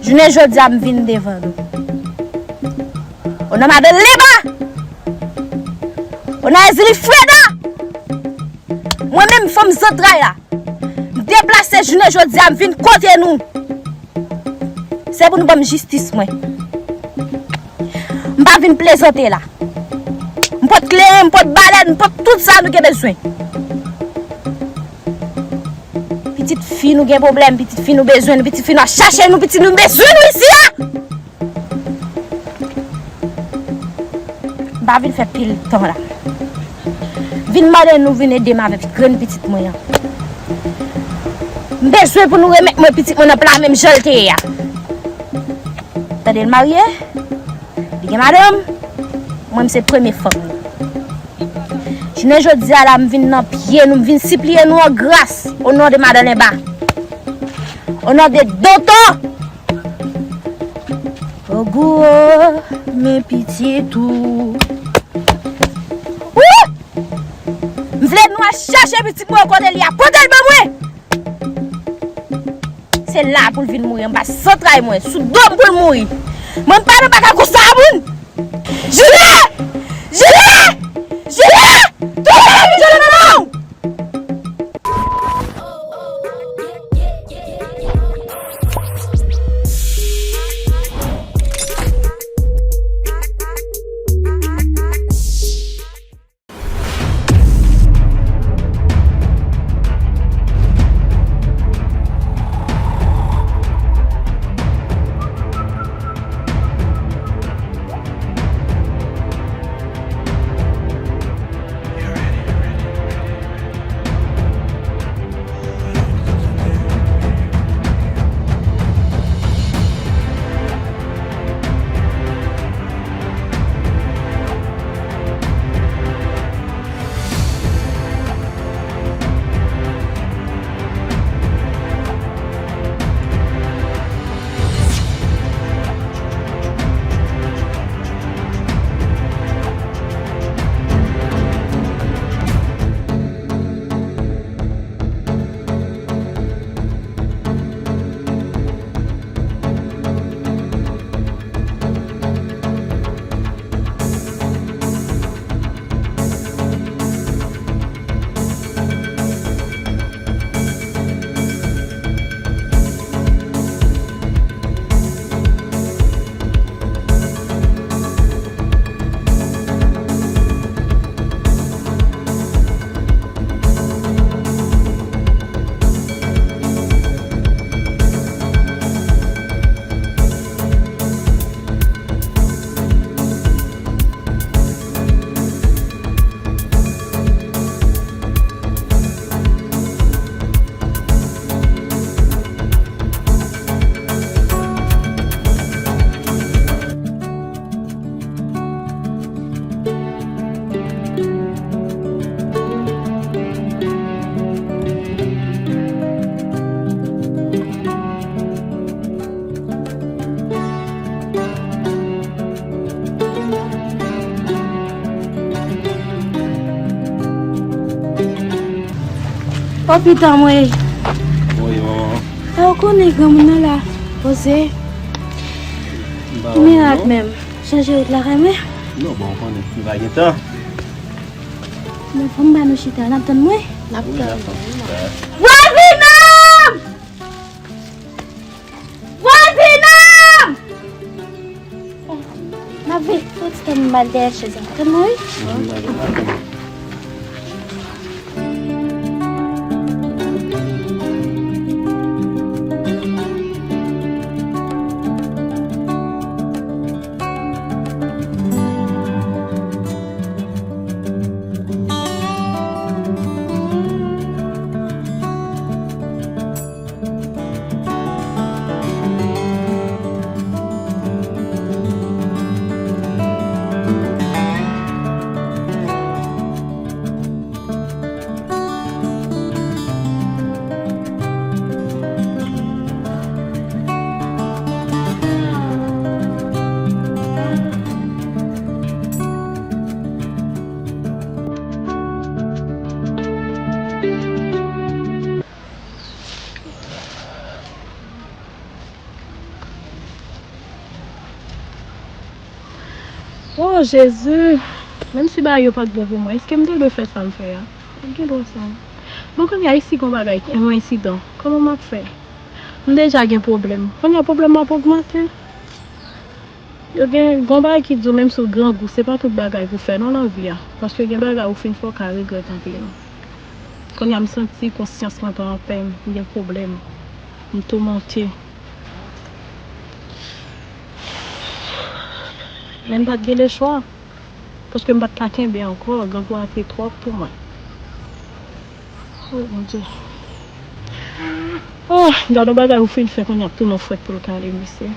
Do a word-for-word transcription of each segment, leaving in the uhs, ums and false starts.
Jounen jodi a, m vin devan nou. O non madan Leba! O non Ezili Freda! Mwen menm, fanm zantray la, m deplase jounen jodi a, m vin kote nou. Se pou nou ban m jistis mwen. M pa vin plezante la. M pot kleren, m pot balèn, m pot tout sa nou gen bezwen. Pitit fi nou gen pwoblèm, pitit fi nou bezwen nou, pitit fi nou ap chache nou, pitit nou bezwen nou isi a! M pa vin fè pil tan la. Vin mande nou vin ede m avèk grenn pitit mwen an. M bezwen pou nou remèt mwen pitit mwen nan pla menm jan l te ye a. Tande l marye, li gen madanm, mwen m se premye fanm li. Jounen jodi a la, m vin nan pye nou, m vin sipliye nou an gras, o non de Madan Lenba. O non de Doto! Ogou, men pitit ou. Ou! M vle nou al chache pitit mwen kote li a. Pote l ban mwen! Se la pou l vin mouri, anba zantray mwen, sou do m pou l mouri. Mwen m pa nan bagay konsa, moun! Jile! Jile! Jile! Touye l, jile nan men w! O pitan mwen. Wi, manman. E ou konnen granmoun nan la, poze. M pa wè mirak menm. Chanje wout la kay mwen. Non, bon, ou konnen, m pa gen tan. Men fò m ba nou chita, n ap tann mwen. N ap tann. Vwazina! Vwazina! M ap vin, fò ti tann m al dèyè chèz la. Tann mwen, wi. Oh, Jezi! Menm si bagay yo pa t bon pou mwen, èske m te dwe fè sa m fè a? M gen dwa sa. Bon, kounye a, e si gon bagay, yon ensidan, kòman m ap fè? M deja gen pwoblèm. Kounye a, pwoblèm m ap ogmante. Yo gen, gon bagay ki di w, menm si w grangou, se pa tout bagay pou fè non nan vi a. Paske gen bagay ou fin fè, w ka regrèt anpil. Kounye a, m santi konsyans mwen pa anpè m, m gen pwoblèm. M toumante. Men m pa t gen lechwa. Paske m pa t ka kenbe ankò, grangou a te twòp pou mwen. Oh, Bondye. Oh, gad yon bagay ou fin fè, kounye a ap tounen yon fwèt pou l kale, mesye.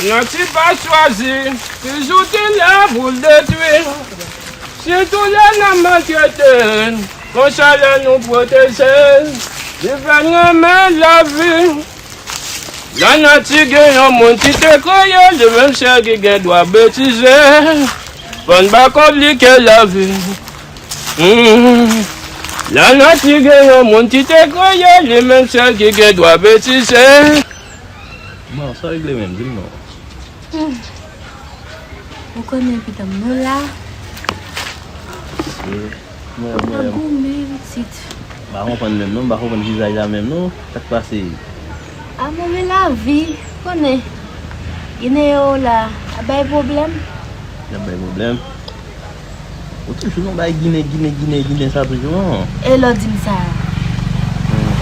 Lanati pa chwazi, toujou te la pou l detwi. Sitou lè n ap maltrete l, konsa lè nou pwoteje l, li fè n renmen lavi. Lanati gen yon moun ki te kreye li, menm sèl ki gen dwa betize. Fò n pa konplike lavi. Hmm. Lanati gen yon moun ki te kreye li, menm sèl ki gen dwa betize. Bon, sa w regle menm, di m non. Hmm. Ou konnen pitit m nou la. Mwen, mwen. Ap goumen, pitit. M pa konprann menm non, m pa konprann vizaj la menm non. Sa k pase? A move lavi, konnen. Ginen yo la, ap bay pwoblèm. Y ap bay pwoblèm? Ou toujou nan bay Ginen, Ginen, Ginen, Ginen sa toujou an. E lè w di m sa? Hmm.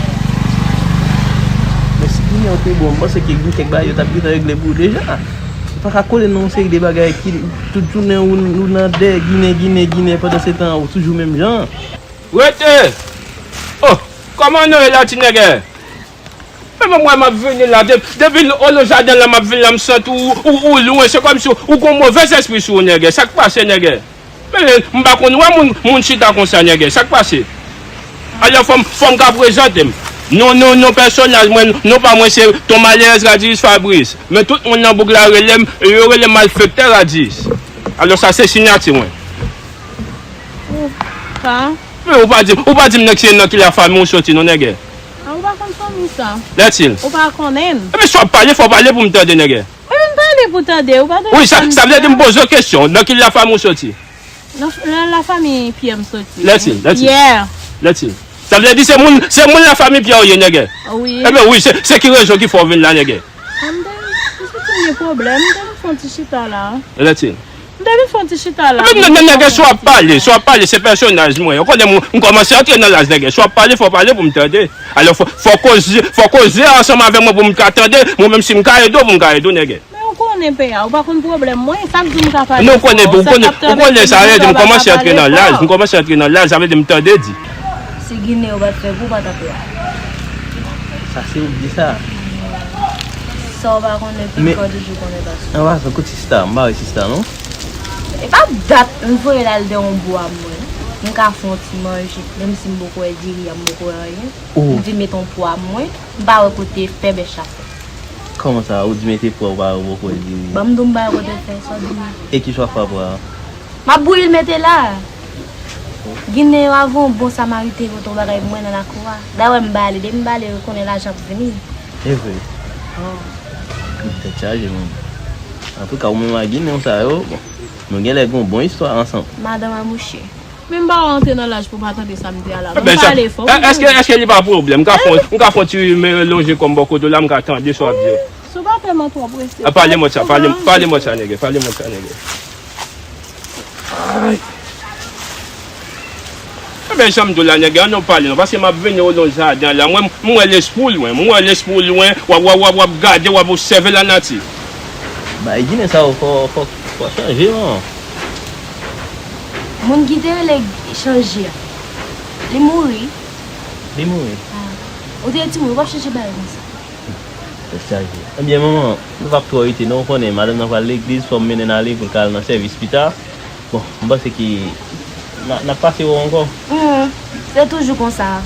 Men si Ginen yo te bon, m panse ke gen kèk bagay yo t ap gentan regle pou ou deja. Ou pa ka kole nan yon seri de bagay ki tout jounen ou, ou nan dèyè Ginen, Ginen, Ginen, pandan se tan ou toujou menm jan. Rete! Oh, kòman nou ye la, ti nègè? Men mwen, m ap vini la, de-, depi w nan jaden la, m ap vin la, m santi ou, ou, ou lwen, se kòmsi ou, ou gon move espri sou ou, nègè. Sa k pase, nègè? Men, m pa konn wè moun, moun chita konsa, nègè. Sa k pase? Alò, fò m, fò m ka prezante m. Non, non, non, pèsonaj mwen, non pa mwen, se Ton Malerèz Radiris Fabrice. Men tout moun nan bouk la rele m, yo rele m malfektè Radiris. Alò, sa se siyati mwen. Ou pa? Men ou pa di, ou pa di m nan ki, nan ki lafanmi ou soti, non, nègè. A, ou pa konn fanmi sa. Lètil. Ou pa konnen. Epi si w ap pale, fò w pale pou m tande, nègè. Epi m pale pou tande, ou pa tande. Wi, sa, sa vle di m poze w kesyon, nan ki lafanmi ou soti? Nan, nan lafanmi Pyè m soti. Lètil, Lètil. Yeah. Lètil. Sa vle di se moun, se moun lafanmi Pyè w ye, nègè. Wi. Ebyen wi, se, se ki rezon ki fè w vin la, nègè. A, m te, m te gen pwoblèm, m te vin fè yon ti chita la. Lètil. M te vin fè yon ti chita la. Epi nègè, si w ap pale, si w ap pale, se pèsonaj mwen. Ou konnen m, m kòmanse antre nan laj, nègè. Si w ap pale, fò w pale pou m tande. Alò, fò, fò koze, fò koze ansanm avè mwen pou m ka tande. Mwen menm si m ka ede w, pou m ka ede w, nègè. Men ou konnen, pè a, ou pa konn pwoblèm mwen, sa k di m ka pale. Non, ou konnen, ou konnen, ou konnen sa, vle di m kòmanse antre nan laj, m kòmanse antre nan laj, sa vle di m tande di. Si Ginen yo pa t fè pou ou pa t ap la. Sa se ou k di sa. Sa w pa konnen, pit kò toujou konnen pase. An pasan, kote sista? M pa wè sista non. E pa dat m voye l al dèyè yon bwa mwen. M ka fè yon ti manje, menm si m poko wè diri a, m poko wè anyen. Oh. M di mete yon pwa mwen, m pa wè kote fè bèch la fè. Kòman sa? Ou di mete pwa, ou pa wè poko wè diri? Ban m di w m pa wè kote fè, sa w di m. E kisa w ap fè pwa a? M ap bouyi l mete la. Ginen yo, avan yon bon samariten pote yon bagay pou mwen nan lakou a. Dayè m ba li, depi m ba li, yo konnen lajan ap vini. E vre? Oh. Tèt chaje, menm. Antouka, ou menm ak Ginen sa yo, bon, nou genlè gen yon bon istwa ansanm. Madanm a mouche. Men m pa wè w antre nan laj pou w pa tande sa m di a la. Bon, pale fò, èske, èske li pa pwoblèm? M ka fè, m ka fè yon ti lonje kò m bò kote w la, m ka tande sa w ap di yo. Si w pa tèlman twò prese. A, pale m sa, pale, pale m sa, nègè, pale m sa, nègè. Ay. Fè jan m di w la, nègè, ann nou pale non, paske m ap vini olonj jaden an la. Mwen, m wè lespri w lwen, m wè lespri w lwen, w ap, w ap, w ap, w ap gade, w ap obsève lanati. Bay ginen sa yo, fò, fò, fò chanje, man. Moun ki te rele Chanje a, li mouri. Li mouri? Ah. Ou te timoun, ou p ap chanje bagay konsa. Tèt chaje. Ebyen, manman, nou p ap twò rete, non, ou konnen, madanm nan pral legliz, fò m mennen l ale pou l ka al nan sèvis pita. Bon, m panse ke n a, n ap pase wè w ankò. Hmm, se toujou konsa.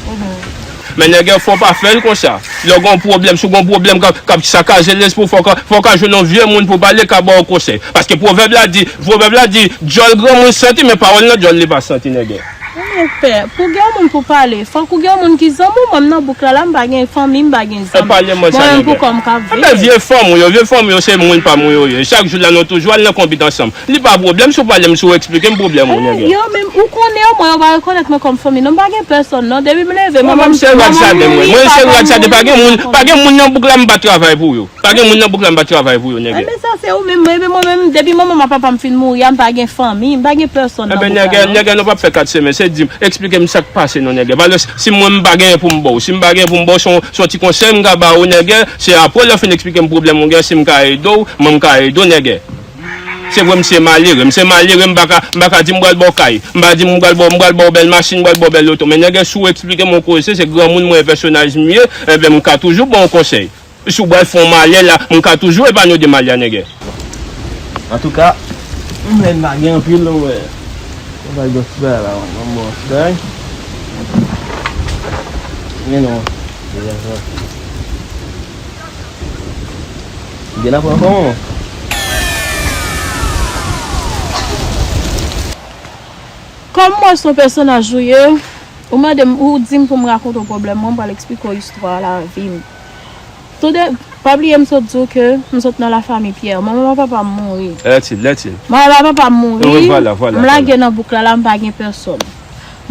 Mhm. Men nègè, fò w pa fè l konsa. Lè w gen yon pwoblèm, si w gen yon pwoblèm k ap, k ap sakaje lespri w, fò w ka, fò w ka jwenn yon vye moun pou pale, ka ba w konsèy. Paske pwovèb la di, pwovèb la di, djòl granmoun santi, men pawòl nan djòl li pa santi, nègè. Wi, men pè, pou gen yon moun pou pale, fòk ou gen yon moun ki zanmi w. Mwen, m nan bouk la, la, m pa gen fanmi, m pa gen zanmi. Mwen menm pou kò m k ap viv. Ebyen, vye fanmi w yo, vye fanmi w yo, se moun pa m yo ye. Chak jou la, nou toujou al nan konbit ansanm. Li pa pwoblèm si w pale m, si w eksplike m pwoblèm ou, nègè. Yo menm, ou konnen yo, mwen, yo pa rekonèt mwen kòm fanmi, non, m pa gen pèsòn, non. Depi m leve, manman m, manman m mouri, papa m mouri, m pa gen moun, pa gen moun nan bouk la, m pa travay pou yo. Pa gen moun nan bouk la m pa travay pou yo, nègè. Enben sa se ou menm, enben mwen menm, depi manman m ak papa m fin mouri a, m pa gen fanmi, m pa gen pèsòn nan bouk la non. Enben nègè, nègè, nou p ap fè kat semèn, se di m, eksplike m sa k pase non, nègè. Valè, si mwen m pa genyen pou m ba w, si m pa genyen pou m ba w, se yon, se yon ti konsèy m ka ba w, nègè, se apre lè w fin eksplike m pwoblèm ou gen, si m ka ede w, mwen m ka ede w, nègè. Se vre m se malere, m se malere, m pa ka, m pa ka di m pral ba w kay, m pa di m pral ba w, m pral ba w bèl machin, m pral ba w bèl loto, men nègè, si w eksplike m yon koze, se granmoun mwen, pèsonaj m ye, enben m ka toujou ba w konsèy. Si w pral fè yon malè la, m ka toujou epann w de malè a, nègè. Antouka, m wè n pa gen anpil non, wè. Mwen pral gen yon ti bagay la, mwen, mwen bon ti bagay. Men non. Deja sa. Gen nan pran kòman? Kòm mwen se yon pèsonaj ou ye, ou mande m, ou di m pou m rakonte w pwoblèm mwen, m pral eksplike w istwa lavi m. Toude, pa bliye m sot di w ke m sot nan lafanmi Pyè. Manman m ak papa m mouri. Lètil, lètil. Manman m ak papa m mouri. Wi, vwala, vwala, m lage nan bouk la, la m pa gen pèsòn.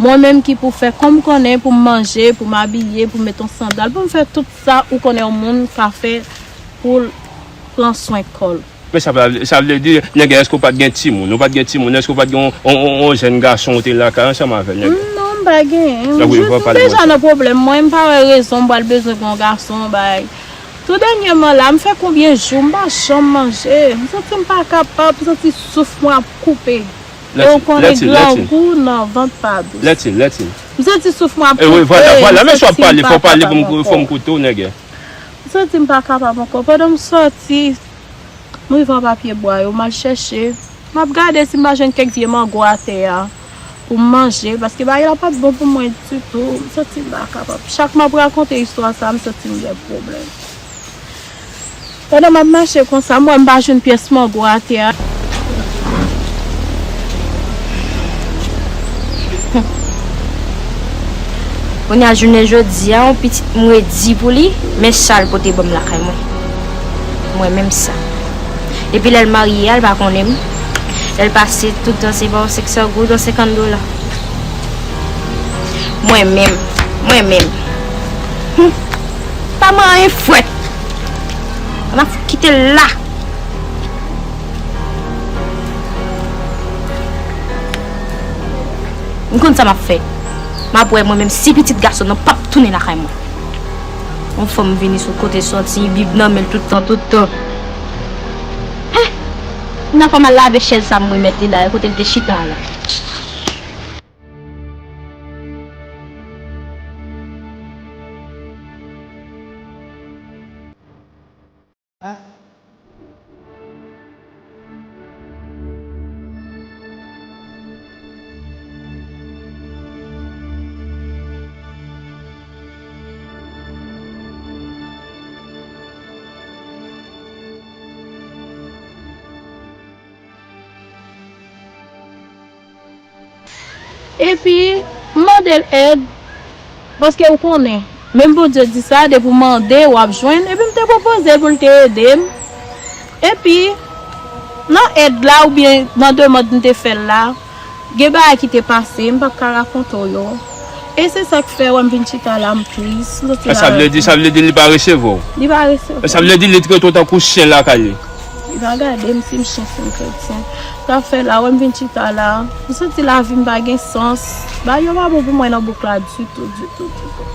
Mwen menm ki pou fè kòm konnen, pou m manje, pou m abiye, pou m met yon sandal, pou m fè tout sa ou konnen yon moun ka fè pou l pran swen kò l. Men sa vle, sa vle di, nègè, èske w pa t gen timoun? Ou pa t gen timoun? Èske w pa t gen yon, yon, yon, yon jèn gason ou te lakay ansanm avè l, nègè? Non, m pa gen. M deja nan pwoblèm. Mwen, m pa wè rezon m pral bezwen gen yon gason, bay. Tou dènyèman la, m fè konbyen jou, m pa janm manje. M santi m pa kapab, m santi souf mwen ap koupe. E ou konnen grangou nan vant pa dous. Lètil, lètil. M santi souf mwen ap koupe, m santi m pa kapab ankò. E wi, vwala, vwala, men si w ap pale, fò w pale pou m, fò m koute w, nègè. M santi m pa kapab ankò. Pandan m sòti, m rive anba pye bwa yo, m al chèche. M ap gade si m pa jwenn kèk vye mango atè a pou m manje, paske bagay la pa t bon pou mwen ditou. M santi m pa kapab. Chak m ap rakonte istwa sa a, m santi m gen pwoblèm. Pandan m ap mache konsa, m wè m pa jwenn pyès mango atè a. Kounye a jounen jodi a, yon pitit m redi pou li, men sa l pote ban m lakay mwen. Mwen menm sa. Depi lè l marye a, l pa konnen m. Lè l pase, tout tan se ba w senk san goud, yon senkant dola. Mwen menm, mwen menm. Hum. Pa manyen fwèt. Ann ap kite l la. M konn sa m ap fè. M ap wè mwen menm si pitit gason nan p ap tounen lakay mwen. Yon fanm vini sou kote sòti, bib nan men l tout tan, tout tan. Hen! M nan fè m al lave chèz sa m remèt li la, kote l te chita la. Epi, m mande l èd, paske ou konnen, menm Bondye di sa, depi w mande, w ap jwenn, epi m te pwopoze l pou l te ede m. Epi, nan èd la, oubyen nan demann m te fè l la, gen bagay ki te pase, m p ap ka rakonte w yo. E se sa k fè, wè m vin chita la, m tris, m soti la. Sa vle di, sa vle di li pa resevwa w? Li pa resevwa m. Sa vle di li trete w tankou chen lakay li? Li pa gade m si m chans, si m kretyen. Sa fè la, wè m vin chita la. M santi lavi m pa gen sans. Bagay yo pa bon pou mwen nan bouk la ditou, ditou, ditou.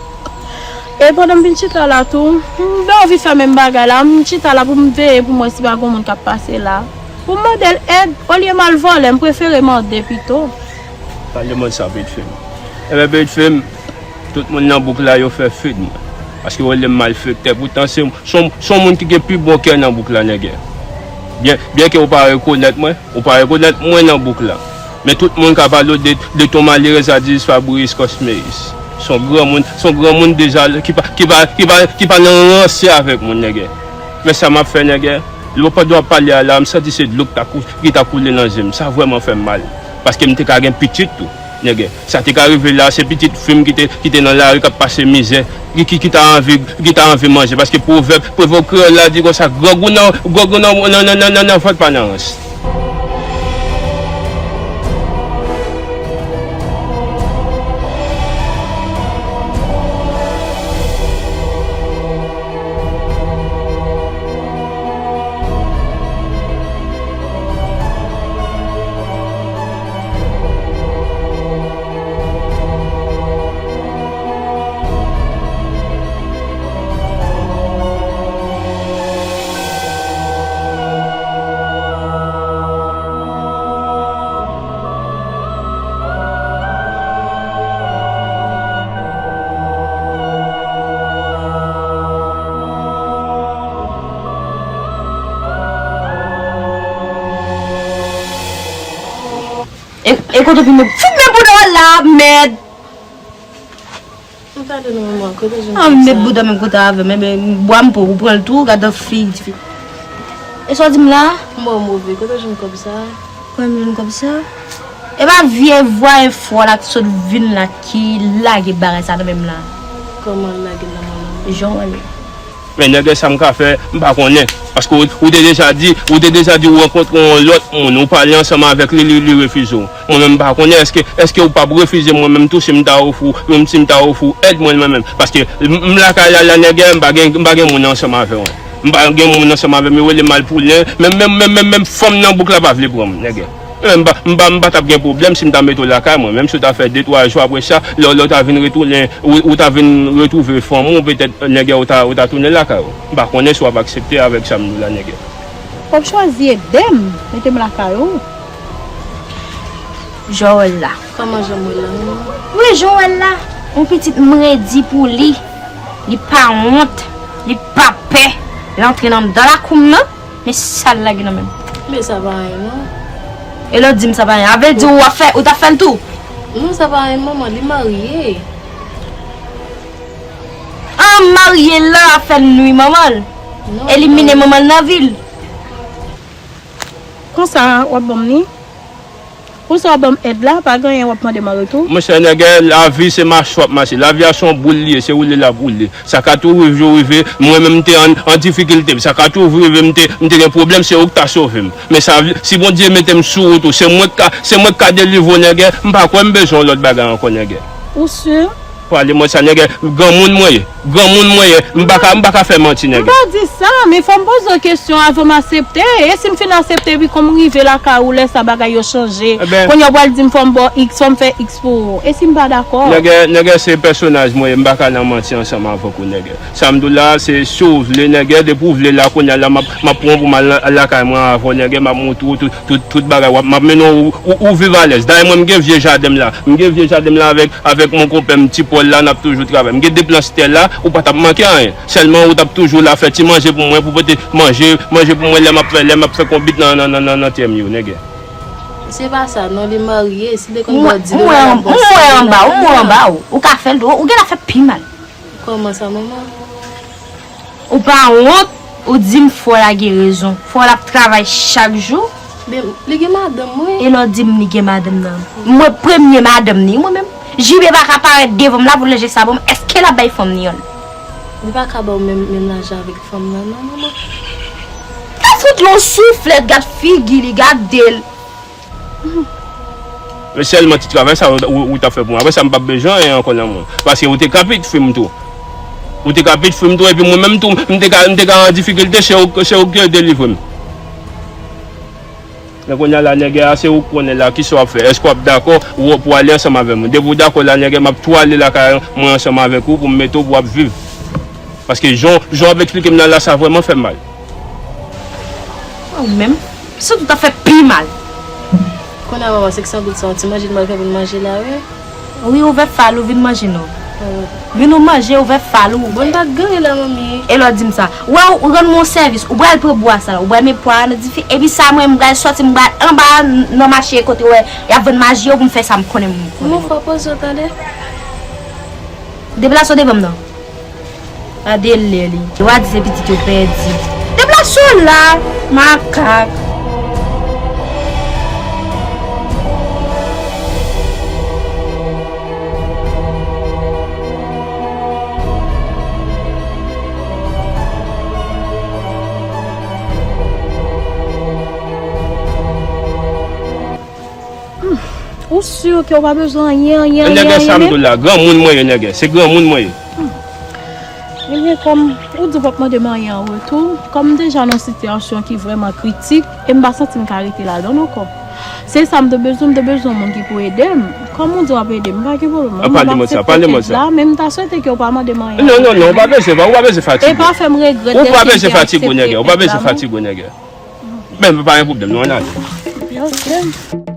E pandan m vin chita la tou, m gen anvi fè menm bagay la. M chita la pou m veye pou m wè si pa gen moun k ap pase la. Pou m mande l èd, olye m al vòlè, m prefere mande pito. Pale mwen sa, Petfim. Enben, Petfim, tout moun nan bouk la, yo fè fid mwen. Paske yo rele m malfektè. Poutan, se, se, se yon moun ki gen pi bon kè nan bouk la, nègè. Byen, byen ke ou pa rekonèt mwen, ou pa rekonèt mwen nan bouk la. Men tout moun ka pale w de, de ton malerèz Adilis Fabrice Cosméus. Se yon granmoun, se yon granmoun deja ki pa, ki pa, ki pa, ki pa nan ranse avèk moun, nègè. Men sa m ap fè, nègè, lè pandan w ap pale a la, m santi se dlo ki ta kou-, ki ta koule nan je m. Sa vrèman fè m mal. Paske m te ka gen pitit tou, nègè. Sa te ka rive la, se pitit fi m ki te, ki te nan lari, k ap pase mizè, ki, ki, ki ta anvi, ki ta anvi manje. Paske pwovèb, pwovèb kreyòl la di konsa, grangou nan, grangou nan, nan, nan, nan, nan, nan vant pa nan rans. E, e kote pou mwen fout men bouda w la, mèd. M pale nan manman, kote jwenn kòb sa? An, met bouda menm kote avè m, enben, bwa m pou ou pran l tou, gade fi, fi. E sa w di m la? M ba w move, kote jwenn kòb sa? Kòman m jwenn kòb sa? E pa vye vwa enfò la k sot vin la ki lage bagay sa nan men m la. Kòman l lage l nan men w la? Jan w wè l la. Men nègè, sa m ka fè, m pa konnen. Paske ou, ou te deja di, ou te deja di ou rankontre yon lòt moun, ou pale ansanm avèk li, li, li refize w. Mwen menm m pa konnen, èske, èske ou p ap refize mwen menm tou si m ta ofri w, menm si m ta ofri w èd mwen, mwen menm. Paske m, m lakay la, la nègè, m pa gen, m pa gen moun ansanm avè w. M pa gen moun ansanm avè m, yo rele m al poulen, menm, menm, menm, menm, menm fanm nan bouk la pa vle pran m, nègè. Mwen menm m pa, m pa, m pa t ap gen pwoblèm si m ta mete w lakay mwen, menm si w ta fè de, twa jou apre sa, lè, lè w ta vin retounen, ou, ou ta vin retwouve fanm ou, petèt, nègè, ou ta, ou ta tounen lakay ou. M pa konnen si w ap aksepte avèk sa m di w la, nègè. W ap chwazi ede m, mete m lakay ou. Jan w wè l la. Kòman jan m wè l la, manman? Wi, jan w wè l la. Yon pitit m redi pou li. Li pa wont, li pa pè. L antre nan, anndan lakou m nan. Men sa l lage nan men m. Men sa pa anyen, non. E lè w di m sa pa anyen, a vle di ou ap fè, ou t ap fè l tou? Non, sa pa anyen, manman, li marye. An, marye l la ap fè l nwi manman l. Non, elimine manman l nan vi l. Konsa w ap ban m li? Konsa w ap ban m èd la, pa gen anyen w ap mande m an retou? Monchè nègè, lavi se mache w ap mache. Lavi a se yon boul li ye, se woule l ap woule. Sa ka tou rive, rive, mwen menm m te an, an difikilte. Sa ka tou rive, m te, m te gen pwoblèm, se ou k ta sove m. Men sa, si Bondye mete m sou wout ou, se mwen k ka, se mwen k ka delivre w nègè, m pa kwè m bezwen yon lòt bagay ankò nègè. Ou si? Pale mwen sa nègè, granmoun mwen ye. Granmoun mwen ye, m pa ka, m pa ka fè manti nègè. M pa di sa, men fò m poze w kesyon avan m aksepte. E si m fin aksepte, epi kòm m rive lakay ou, lè sa bagay yo chanje. Kounye a w pral di m fò m ba w X, fò m fè X pou ou. E si m pa dakò? Nègè, nègè se pèsonaj mwen ye, m pa ka nan manti ansanm avèk ou nègè. Sa m di w la, se si w vle nègè, depi w vle la, kounye a la, m ap, m ap pran w pou m al lakay mwen avè w nègè, m ap montre w tout, tout, tout bagay, w ap, m ap mennen w, ou, ou viv alèz. Dayè mwen, m gen vye jaden m la, m gen vye jaden m la avèk, avèk mon konpè m Ti Pòl la, n ap toujou travay. M gen de plan stè la, ou pa t ap manke anyen. Sèlman ou t ap toujou la fè ti manje pou mwen, pou pote manje, manje pou mwen lè m ap fè, lè m ap fè konbit nan, nan, nan, nan, nan tè m yo, nègè. Se pa sa, non, li marye, si te konn bò di l, ou wè anba w, ou wè anba w, ou ka fè l tou, ou gen la fè pi mal. Kòman sa, manman? Ou pa wont, ou di m fò w la gen rezon. Fò w la ap travay chak jou. Men, li gen madanm, wi. E lè w di m li gen madanm nan? Mwen premye madanm ni, mwen menm. J B pa ka parèt devan m la pou l lanje sa ban m. Èske l ap bay fanm ni yon? Li pa ka ba w menm, menm lajan avèk fanm nan, non, manman. Gad fout yon souflèt, gad figi li, gade l. Men sèlman ti travay sa ou, ou, ou t ap fè pou mwen. Apre sa, m p ap bezwen anyen ankò nan men w. Paske ou te ka pitit fi m tou. Ou te ka pitit fi m tou, epi mwen menm tou, m te ka, m te ka an difikilte, se ou, se ou ki te delivre m. Men kounye a la, nègè a, se ou k konnen la, kisa w ap fè. Èske w ap dakò ou pou ale ansanm avè m? Depi w dakò la, nègè, m ap tou ale lakay mwen ansanm avèk ou pou m mete w pou w ap viv. Paske jan, jan w ap eksplike m nan la, sa vrèman fè m mal. Ou menm, se ou t ap fè pi mal. Kounye a, manman, senk san goud sa, yon ti manje n pral fè pou n manje la, wi. Wi, ouvè fal ou, vin manje non. Vin ou manje, ouvè fal ou. Bon, m pa t gade la, manmi. E lè w di m sa. Wè, ou rann mwen yon sèvis. Ou pral pran bwa sa la. Ou pral met pwa a nan dife. Epi sa, mwen, m pral sòti, m pral anba nan mache kote wè y ap vann maji yo pou m fè sa m konnen m konnen. Mon frè poze w tande. Deplase w devan m non. Gade lè li. Yo a di se pitit yo pèdi. Deplase w la, makak. Ou si ke w pa bezwen anyen, anyen, anyen, anyen menm? Nègè, sa m di w la, granmoun mwen ye, nègè. Se granmoun mwen ye. Ebyen, kòm ou di w p ap mande m anyen an retou, kòm m deja nan yon sitiyasyon ki vrèman kritik, e m pa santi m ka rete ladan l ankò. Se sa m te bezwen, m te bezwen yon moun ki pou ede m. Kòm ou di w ap ede m, pa gen pwoblèm. Mwen, m ap aksepte kèt la, men m ta swete ke w pa mande m anyen. Non, non, non, ou pa bezwen, ou pa bezwen fatige. E pa fè m regrèt lè si m te aksepte kèt la, non. Ou pa bezwen fatige, nègè. Men, pa gen pwoblèm, non, ann ale. Ok.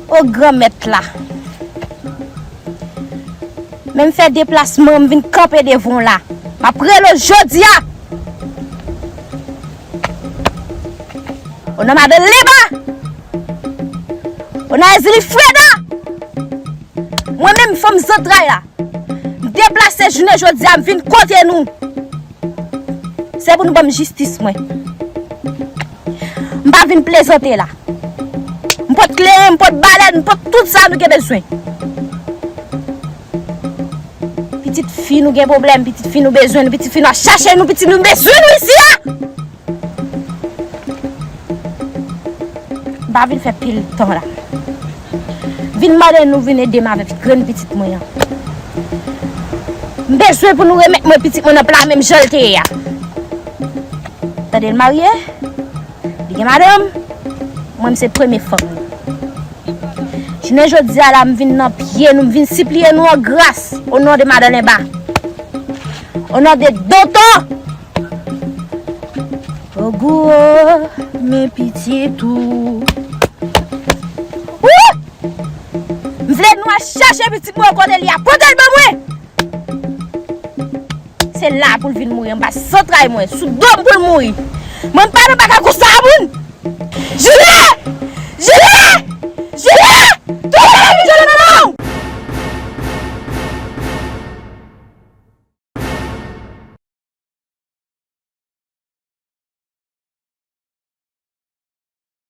O Granmèt la, men m fè deplasman, m vin kanpe devan w la. M ap rele w jodi a. O non madan Leba, o non Ezili Freda, mwen menm fanm zantray la, m deplase jounen jodi a, m vin kote nou. Se pou nou ban m jistis mwen. M pa vin plezante la. M pot kleren, m pot balèn, m pot tout sa nou gen bezwen. Pitit fi nou gen pwoblèm, pitit fi nou bezwen nou, pitit fi nou ap chache nou, pitit nou bezwen nou isi a. M pa vin fè pil tan la. Vin mande nou vin ede m avèk grenn pitit mwen an. M bezwen pou nou remèt mwen pitit mwen nan pla menm jan l te ye a. Tande l marye, li gen madanm, mwen m se premye fanm li. Jounen jodi a la, m vin nan pye nou, m vin sipliye nou an gras, o non de Madan Lenba. O non de Doto. Ogou, men pitit ou. Ou! M vle nou al chache pitit mwen kote li a. Pote l ban mwen! Se la pou l vin mouri anba zantray mwen, sou do m pou l mouri. Mwen m pa nan bagay konsa, moun! Jile!